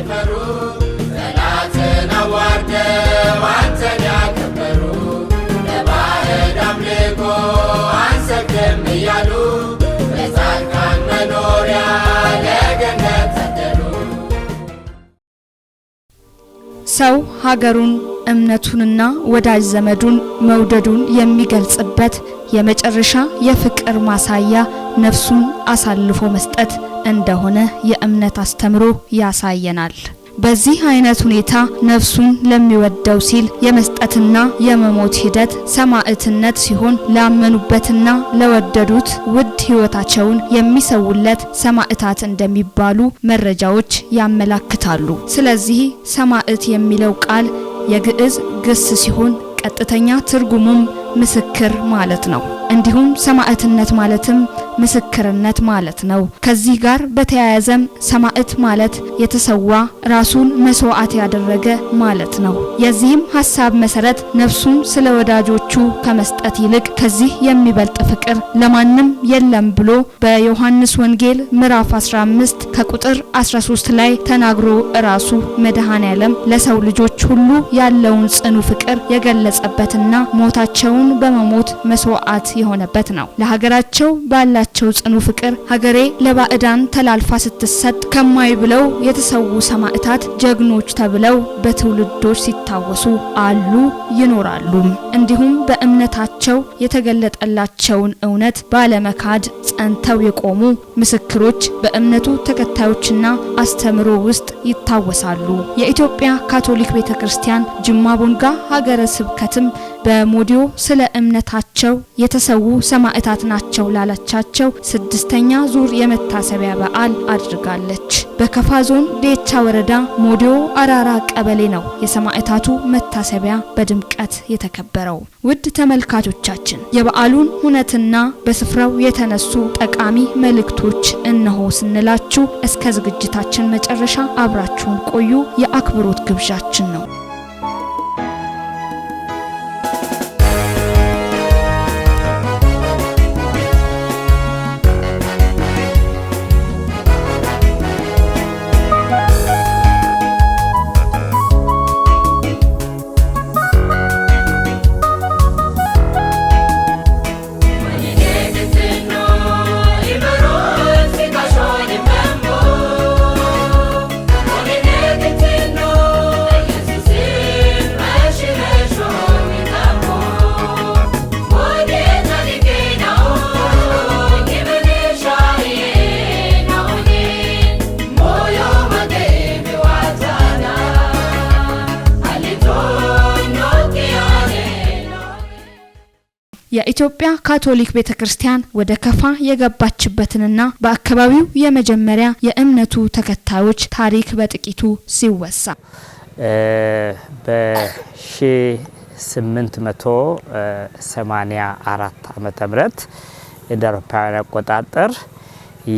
የማይፈሩ ጠላትን አዋርደው አንተን ያከበሩ ለባዕድ አምልኮ አንሰግድም እያሉ ለጻድቃን መኖሪያ ለገነት ታደሉ። ሰው ሀገሩን፣ እምነቱንና ወዳጅ ዘመዱን መውደዱን የሚገልጽበት የመጨረሻ የፍቅር ማሳያ ነፍሱን አሳልፎ መስጠት እንደሆነ የእምነት አስተምሮ ያሳየናል። በዚህ አይነት ሁኔታ ነፍሱን ለሚወደው ሲል የመስጠትና የመሞት ሂደት ሰማዕትነት ሲሆን፣ ላመኑበትና ለወደዱት ውድ ሕይወታቸውን የሚሰውለት ሰማዕታት እንደሚባሉ መረጃዎች ያመላክታሉ። ስለዚህ ሰማዕት የሚለው ቃል የግዕዝ ግስ ሲሆን ቀጥተኛ ትርጉሙም ምስክር ማለት ነው። እንዲሁም ሰማዕትነት ማለትም ምስክርነት ማለት ነው። ከዚህ ጋር በተያያዘም ሰማዕት ማለት የተሰዋ፣ ራሱን መስዋዕት ያደረገ ማለት ነው። የዚህም ሀሳብ መሰረት ነፍሱን ስለ ወዳጆቹ ከመስጠት ይልቅ ከዚህ የሚበልጥ ፍቅር ለማንም የለም ብሎ በዮሐንስ ወንጌል ምዕራፍ 15 ከቁጥር 13 ላይ ተናግሮ ራሱ መድኃኔዓለም ለሰው ልጆች ሁሉ ያለውን ጽኑ ፍቅር የገለጸበትና ሞታቸውን በመሞት መስዋዕት የሆነበት ነው። ለሀገራቸው ባላቸው ጽኑ ፍቅር ሀገሬ ለባዕዳን ተላልፋ ስትሰጥ ከማይ ብለው የተሰዉ ሰማዕታት ጀግኖች ተብለው በትውልዶች ሲታወሱ አሉ፣ ይኖራሉ። እንዲሁም በእምነታቸው የተገለጠላቸውን እውነት ባለመካድ ጸንተው የቆሙ ምስክሮች በእምነቱ ተከታዮችና አስተምሮ ውስጥ ይታወሳሉ። የኢትዮጵያ ካቶሊክ ቤተ ክርስቲያን ጅማ ቦንጋ ሀገረ ስብከትም በሞዲዮ ስለ እምነታቸው የተሰዉ ሰማዕታት ናቸው ላለቻቸው ስድስተኛ ዙር የመታሰቢያ በዓል አድርጋለች። በከፋ ዞን ዴቻ ወረዳ ሞዲዮ አራራ ቀበሌ ነው የሰማዕታቱ መታሰቢያ በድምቀት የተከበረው። ውድ ተመልካቾቻችን፣ የበዓሉን ሁነትና በስፍራው የተነሱ ጠቃሚ መልእክቶች እነሆ ስንላችሁ እስከ ዝግጅታችን መጨረሻ አብራችሁን ቆዩ የአክብሮት ግብዣችን ነው። የኢትዮጵያ ካቶሊክ ቤተ ክርስቲያን ወደ ከፋ የገባችበትንና በአካባቢው የመጀመሪያ የእምነቱ ተከታዮች ታሪክ በጥቂቱ ሲወሳ በ1884 ዓመተ ምህረት እንደ አውሮፓውያን አቆጣጠር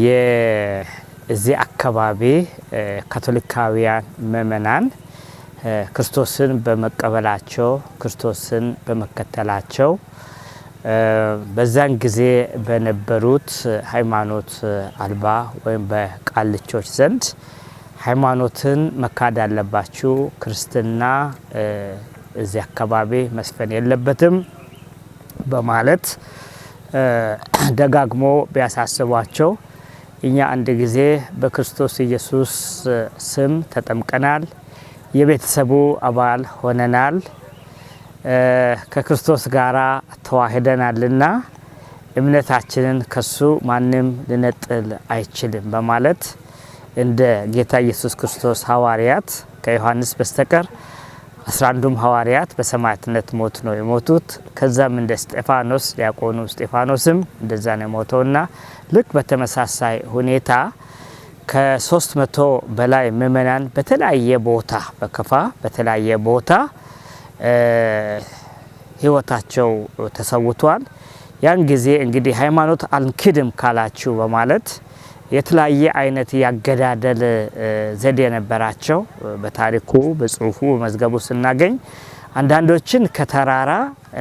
የዚህ አካባቢ ካቶሊካውያን ምእመናን ክርስቶስን በመቀበላቸው፣ ክርስቶስን በመከተላቸው በዛን ጊዜ በነበሩት ሃይማኖት አልባ ወይም በቃልቾች ዘንድ ሃይማኖትን መካድ አለባችሁ፣ ክርስትና እዚህ አካባቢ መስፈን የለበትም በማለት ደጋግሞ ቢያሳስቧቸው እኛ አንድ ጊዜ በክርስቶስ ኢየሱስ ስም ተጠምቀናል፣ የቤተሰቡ አባል ሆነናል፣ ከክርስቶስ ጋር ተዋህደናልና እምነታችንን ከሱ ማንም ሊነጥል አይችልም በማለት እንደ ጌታ ኢየሱስ ክርስቶስ ሐዋርያት ከዮሐንስ በስተቀር 11ዱም ሐዋርያት በሰማዕትነት ሞት ነው የሞቱት። ከዛም እንደ እስጢፋኖስ፣ ዲያቆኑ እስጢፋኖስም እንደዛ ነው የሞተውና ልክ በተመሳሳይ ሁኔታ ከ300 በላይ ምእመናን በተለያየ ቦታ፣ በከፋ በተለያየ ቦታ ህይወታቸው ተሰውቷል። ያን ጊዜ እንግዲህ ሃይማኖት አንክድም ካላችሁ በማለት የተለያየ አይነት ያገዳደል ዘዴ የነበራቸው በታሪኩ፣ በጽሁፉ፣ በመዝገቡ ስናገኝ አንዳንዶችን ከተራራ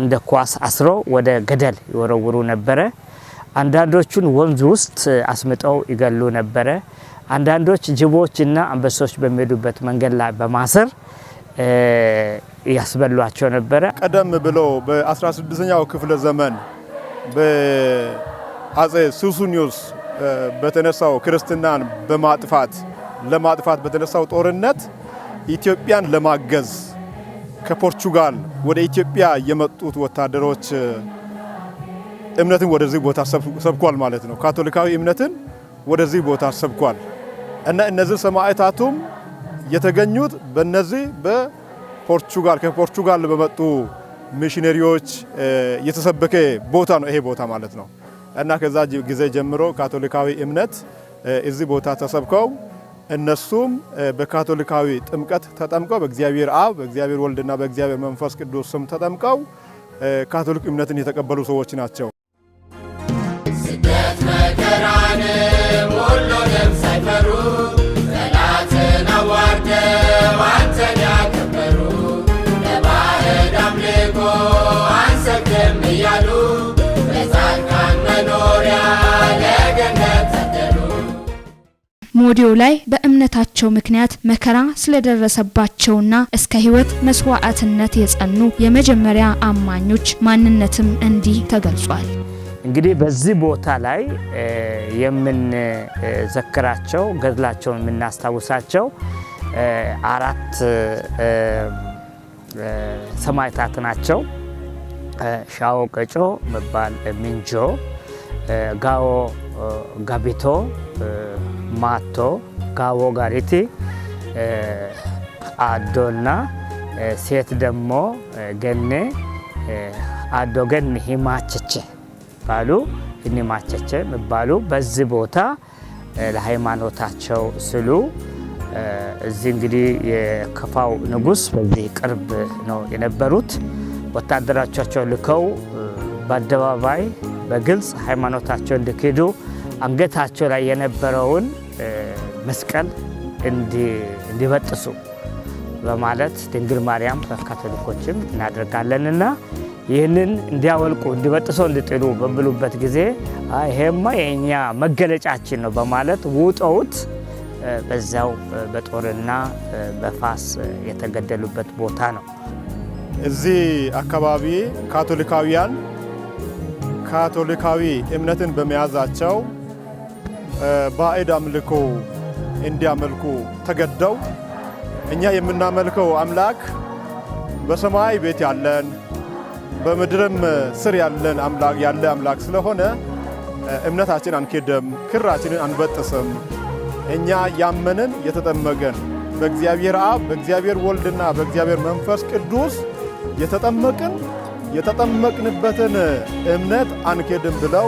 እንደ ኳስ አስሮ ወደ ገደል ይወረውሩ ነበረ። አንዳንዶቹን ወንዝ ውስጥ አስምጠው ይገሉ ነበረ። አንዳንዶች ጅቦችና አንበሶች በሚሄዱበት መንገድ ላይ በማሰር ያስበሏቸው ነበረ። ቀደም ብሎ በ16ኛው ክፍለ ዘመን በአጼ ሱስንዮስ በተነሳው ክርስትናን በማጥፋት ለማጥፋት በተነሳው ጦርነት ኢትዮጵያን ለማገዝ ከፖርቹጋል ወደ ኢትዮጵያ የመጡት ወታደሮች እምነትን ወደዚህ ቦታ ሰብኳል ማለት ነው። ካቶሊካዊ እምነትን ወደዚህ ቦታ ሰብኳል እና እነዚህ ሰማዕታቱም የተገኙት በነዚህ በፖርቹጋል ከፖርቹጋል በመጡ ሚሽነሪዎች የተሰበከ ቦታ ነው ይሄ ቦታ ማለት ነው። እና ከዛ ጊዜ ጀምሮ ካቶሊካዊ እምነት እዚህ ቦታ ተሰብከው እነሱም በካቶሊካዊ ጥምቀት ተጠምቀው በእግዚአብሔር አብ በእግዚአብሔር ወልድና በእግዚአብሔር መንፈስ ቅዱስ ስም ተጠምቀው ካቶሊክ እምነትን የተቀበሉ ሰዎች ናቸው። ስደት መከራንም ሁሉንም ሳይፈሩ ጠላትን አዋርደው አንተን ያከበሩ ለባዕድ አምልኮ አንሰግድም እያሉ ለጻድቃን መኖሪያ ለገነት ታደሉ። ሞዲዮ ላይ በእምነታቸው ምክንያት መከራ ስለደረሰባቸውና እስከ ሕይወት መስዋዕትነት የጸኑ የመጀመሪያ አማኞች ማንነትም እንዲህ ተገልጿል። እንግዲህ በዚህ ቦታ ላይ የምንዘክራቸው ገድላቸውን የምናስታውሳቸው አራት ሰማዕታት ናቸው። ሻዎ ቀጮ መባል ሚንጆ፣ ጋዎ ጋቢቶ፣ ማቶ፣ ጋዎ ጋሪቲ አዶና ሴት ደግሞ ገኔ አዶ ገኒ ሂማቸቸ ባሉ ሂማቸቸ የሚባሉ በዚህ ቦታ ለሃይማኖታቸው ስሉ እዚህ እንግዲህ የከፋው ንጉሥ በዚህ ቅርብ ነው የነበሩት። ወታደሮቻቸው ልከው በአደባባይ በግልጽ ሃይማኖታቸው እንዲክዱ አንገታቸው ላይ የነበረውን መስቀል እንዲበጥሱ በማለት ድንግል ማርያም በካቶሊኮችም እናደርጋለንና ይህንን እንዲያወልቁ እንዲበጥሰው እንዲጥሉ በሚሉበት ጊዜ ይሄማ የእኛ መገለጫችን ነው በማለት ውጠውት በዛው በጦርና በፋስ የተገደሉበት ቦታ ነው። እዚህ አካባቢ ካቶሊካውያን ካቶሊካዊ እምነትን በመያዛቸው ባዕድ አምልኮ እንዲያመልኩ ተገደው እኛ የምናመልከው አምላክ በሰማይ ቤት ያለን በምድርም ስር ያለን አምላክ ያለ አምላክ ስለሆነ እምነታችን አንክድም፣ ክራችንን አንበጥስም። እኛ ያመንን የተጠመቅን በእግዚአብሔር አብ በእግዚአብሔር ወልድና በእግዚአብሔር መንፈስ ቅዱስ የተጠመቅን የተጠመቅንበትን እምነት አንክድም ብለው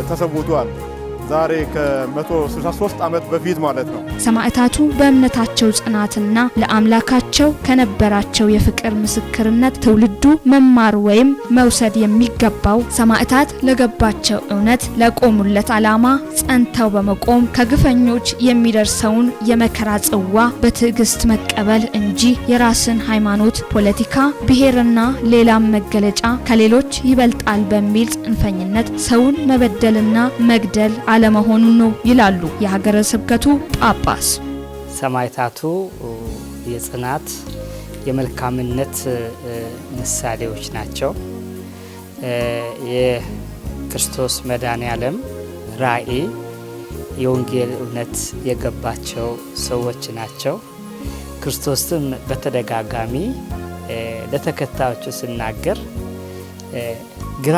ተሰውቷል። ዛሬ ከ163 ዓመት በፊት ማለት ነው። ሰማዕታቱ በእምነታቸው ጽናትና ለአምላካቸው ከነበራቸው የፍቅር ምስክርነት ትውልዱ መማር ወይም መውሰድ የሚገባው ሰማዕታት ለገባቸው እውነት ለቆሙለት ዓላማ ጸንተው በመቆም ከግፈኞች የሚደርሰውን የመከራ ጽዋ በትዕግስት መቀበል እንጂ የራስን ሃይማኖት፣ ፖለቲካ፣ ብሔርና ሌላም መገለጫ ከሌሎች ይበልጣል በሚል ጽንፈኝነት ሰውን መበደልና መግደል አለመሆኑን ነው ይላሉ የሀገረ ስብከቱ ጳጳስ። ሰማዕታቱ የጽናት የመልካምነት ምሳሌዎች ናቸው። የክርስቶስ መድኃኔ ዓለም ራእይ የወንጌል እውነት የገባቸው ሰዎች ናቸው። ክርስቶስም በተደጋጋሚ ለተከታዮቹ ሲናገር ግራ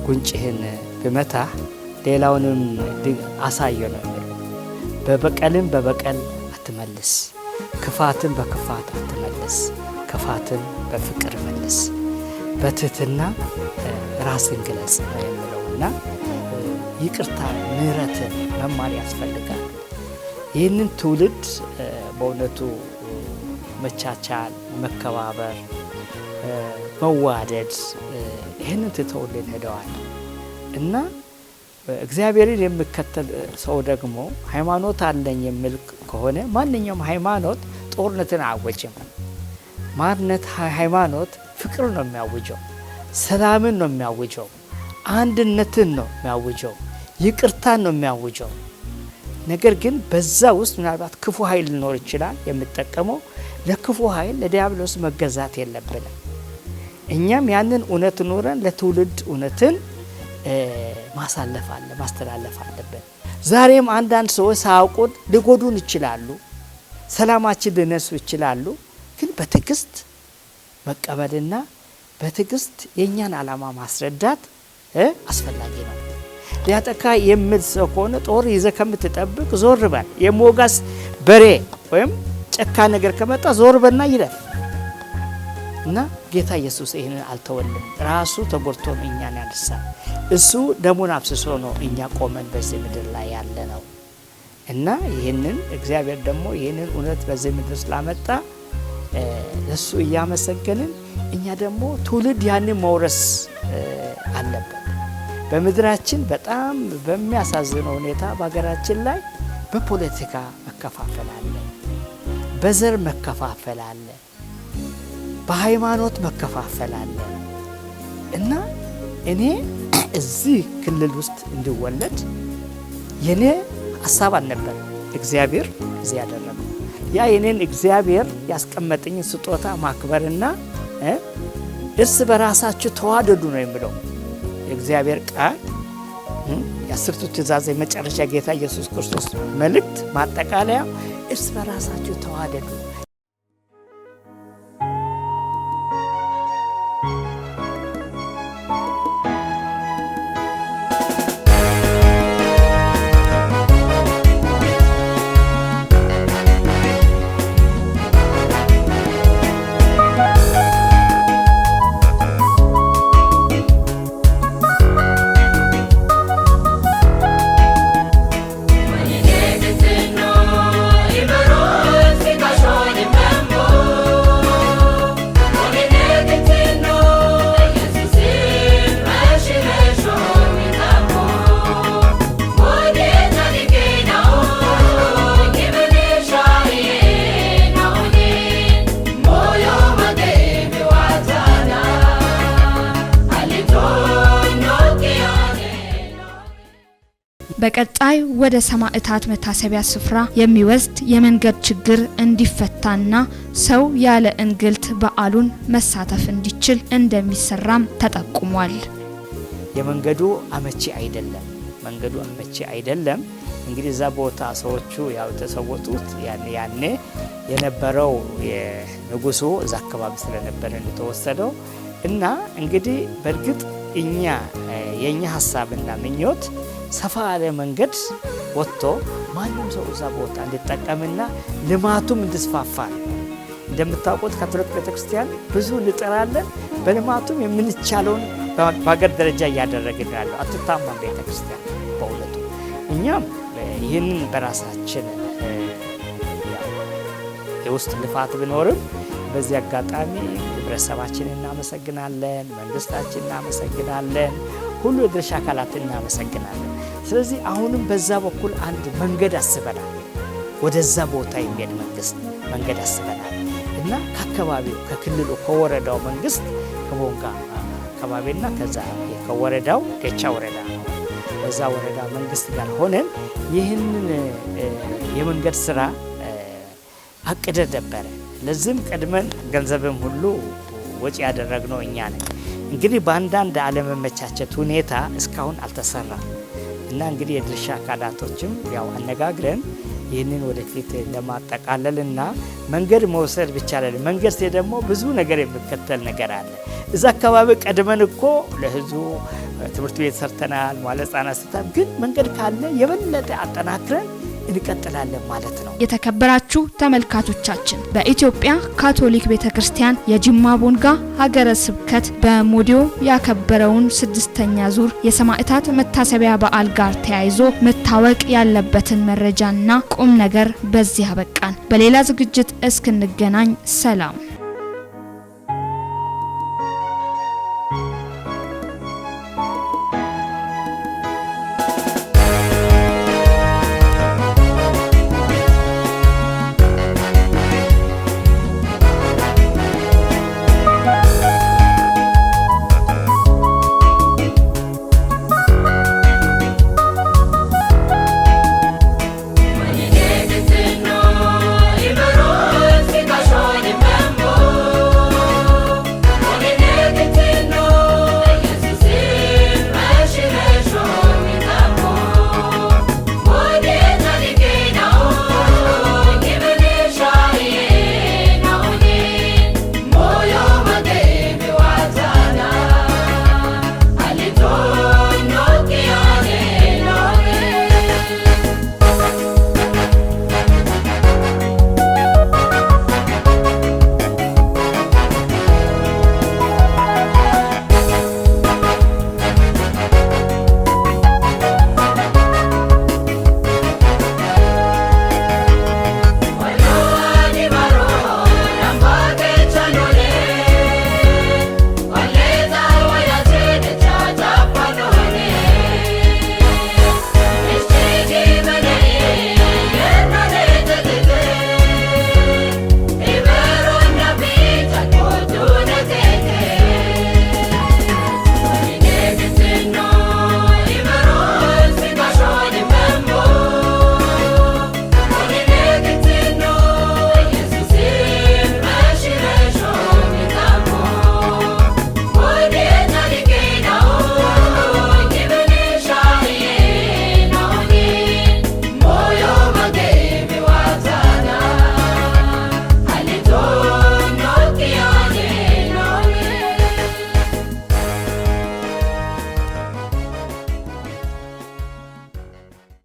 ጉንጭህን ብመታ ሌላውንም አሳየው ነው የሚለው። በበቀልም በበቀል አትመልስ፣ ክፋትን በክፋት አትመልስ፣ ክፋትን በፍቅር መልስ፣ በትህትና ራስን ግለጽ ነው የሚለው እና ይቅርታ ምሕረትን መማር ያስፈልጋል። ይህንን ትውልድ በእውነቱ መቻቻል፣ መከባበር፣ መዋደድ ይህንን ትተውልን ሄደዋል እና እግዚአብሔርን የሚከተል ሰው ደግሞ ሃይማኖት አለኝ የሚል ከሆነ ማንኛውም ሃይማኖት ጦርነትን አያወጅም። ማርነት ሃይማኖት ፍቅር ነው የሚያውጀው፣ ሰላምን ነው የሚያውጀው፣ አንድነትን ነው የሚያውጀው፣ ይቅርታን ነው የሚያውጀው፣ ነገር ግን በዛ ውስጥ ምናልባት ክፉ ኃይል ሊኖር ይችላል። የምጠቀመው ለክፉ ኃይል ለዲያብሎስ መገዛት የለብንም። እኛም ያንን እውነት ኖረን ለትውልድ እውነትን ማሳለፍ አለ ማስተላለፍ አለብን። ዛሬም አንዳንድ ሰዎች ሳያውቁት ሊጎዱን ይችላሉ፣ ሰላማችን ሊነሱ ይችላሉ። ግን በትዕግስት መቀበልና በትዕግስት የእኛን ዓላማ ማስረዳት አስፈላጊ ነው። ሊያጠቃ የሚል ሰው ከሆነ ጦር ይዘህ ከምትጠብቅ ዞር በል። የሞጋስ በሬ ወይም ጨካ ነገር ከመጣ ዞር በልና ይለፍ እና ጌታ ኢየሱስ ይህንን አልተወልም። ራሱ ተጎድቶ ነው እኛን ያነሳ። እሱ ደሙን አፍስሶ ነው እኛ ቆመን በዚህ ምድር ላይ ያለ ነው እና ይህንን እግዚአብሔር ደግሞ ይህንን እውነት በዚህ ምድር ስላመጣ እሱ እያመሰገንን እኛ ደግሞ ትውልድ ያንን መውረስ አለበት። በምድራችን በጣም በሚያሳዝነው ሁኔታ በሀገራችን ላይ በፖለቲካ መከፋፈል አለ፣ በዘር መከፋፈል አለ፣ በሃይማኖት መከፋፈል አለ እና እኔ እዚህ ክልል ውስጥ እንድወለድ የኔ ሀሳብ አልነበር። እግዚአብሔር እዚህ ያደረገው ያ የኔን እግዚአብሔር ያስቀመጠኝ ስጦታ ማክበርና እርስ በራሳችሁ ተዋደዱ ነው የሚለው የእግዚአብሔር ቃል። የአስርቱ ትእዛዝ የመጨረሻ ጌታ ኢየሱስ ክርስቶስ መልእክት ማጠቃለያ እርስ በራሳችሁ ተዋደዱ። በቀጣይ ወደ ሰማዕታት መታሰቢያ ስፍራ የሚወስድ የመንገድ ችግር እንዲፈታና ሰው ያለ እንግልት በዓሉን መሳተፍ እንዲችል እንደሚሰራም ተጠቁሟል። የመንገዱ አመቺ አይደለም። መንገዱ አመቺ አይደለም። እንግዲህ እዛ ቦታ ሰዎቹ ያው የተሰወጡት ያኔ የነበረው የንጉሱ እዛ አካባቢ ስለነበረ እንደተወሰደው እና እንግዲህ በእርግጥ እኛ የኛ ሀሳብና ምኞት ሰፋ ያለ መንገድ ወጥቶ ማንም ሰው እዛ ቦታ እንዲጠቀምና ልማቱም እንዲስፋፋ ነው። እንደምታውቁት ካቶሊክ ቤተክርስቲያን ብዙ እንጥራለን። በልማቱም የምንቻለውን በሀገር ደረጃ እያደረግን ያለው አትታማም ቤተክርስቲያን በእውነቱ። እኛም ይህንን በራሳችን የውስጥ ልፋት ቢኖርም በዚህ አጋጣሚ ህብረተሰባችን እናመሰግናለን፣ መንግስታችን እናመሰግናለን፣ ሁሉ የድርሻ አካላትን እናመሰግናለን። ስለዚህ አሁንም በዛ በኩል አንድ መንገድ አስበናል። ወደዛ ቦታ የሚሄድ መንግስት መንገድ አስበናል እና ከአካባቢው ከክልሉ ከወረዳው መንግስት ከቦንጋ አካባቢና ከዛ ከወረዳው ዴቻ ወረዳ ነው በዛ ወረዳ መንግስት ጋር ሆነን ይህንን የመንገድ ስራ አቅደን ነበረ። ለዚህም ቀድመን ገንዘብም ሁሉ ወጪ ያደረግነው እኛ ነን። እንግዲህ በአንዳንድ አለመመቻቸት ሁኔታ እስካሁን አልተሰራም እና እንግዲህ የድርሻ አካላቶችም ያው አነጋግረን ይህንን ወደፊት ለማጠቃለልና መንገድ መውሰድ ብቻ አይደለም። መንገድ ሴ ደግሞ ብዙ ነገር የሚከተል ነገር አለ። እዛ አካባቢ ቀድመን እኮ ለህዝቡ ትምህርት ቤት ሰርተናል፣ መዋለ ህጻናት ሰርተናል። ግን መንገድ ካለ የበለጠ አጠናክረን እንቀጥላለን ማለት ነው። የተከበራችሁ ተመልካቾቻችን በኢትዮጵያ ካቶሊክ ቤተክርስቲያን የጅማ ቦንጋ ሀገረ ስብከት በሞዲዮ ያከበረውን 6ኛ ዙር የሰማዕታት መታሰቢያ በዓል ጋር ተያይዞ መታወቅ ያለበትን መረጃና ቁም ነገር በዚህ አበቃን። በሌላ ዝግጅት እስክንገናኝ ሰላም።